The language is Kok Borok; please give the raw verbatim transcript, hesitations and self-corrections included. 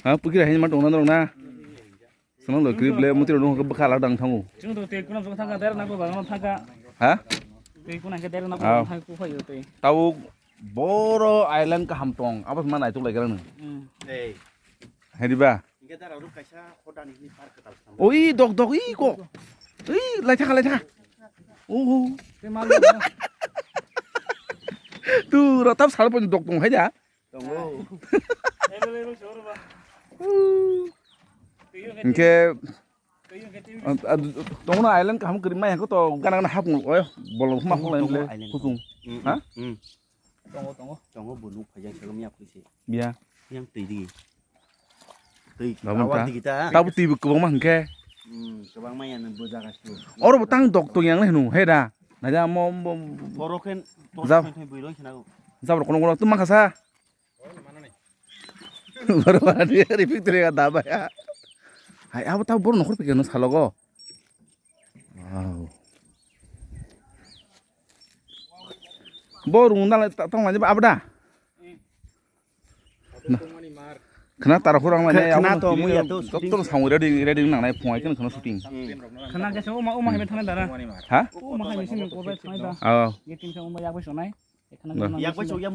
Ha, pukira hin ma tongna rok na. Sono lo krip le mutiro no bwkha la dang thango. Chung to te kuna thangka der na ko ba thangka. Ha? Te kuna ke der na ko Ah. Thang ku phayo te. Tau boro island kaham tong. Abas ma naituk lai garang. Hmm. Hey. Hedi ba? Hingke dara ruk kaisa hodani hini park katal sam. Oi, dok, dok, i ko. Oi, lai thaka, lai thaka. Oh. Te mal. Tu rotap sal pon dok tong hai da. Tongo. Hingke, ah, ah, tongno island kaham kiri mai hangko to gana gana hapung, oy, bolong huma Tongo, hapung lain tongo le, island. Hupung. Mm, Ha? mm. Tongo, tongo. Tongo, bo nuk phaijak, salo miya khuise. Biya. Yang twi di. Twi, Babon awan ta. Di kita. Tabu twi bo kwbangma hingke. Hmm, kwbangma ya nang bo jaga su. Oro bo tang dok tong yang le hnu, he da. Naja mo, mo, Borok khen, Jab- thai thai bui roi khna go. Jab rok kono kono tum mangkha sa. Boro mani ri pik tri ga da ba ya. Hai, abo ta boro nokhor pik no salogo. Wow. Bo rung dal ta tong lani ba abda. Khna tar khurang lani Khna to mui ya to shooting. Doctor samui ready ready nang nai phung ai khna shooting. Khna ke se uma uma hai thana dara. Ha? Uma hai sin ko bai thana da. Oh. Ye tin sa uma ya bai sonai. Khna Na. Yak bai so ya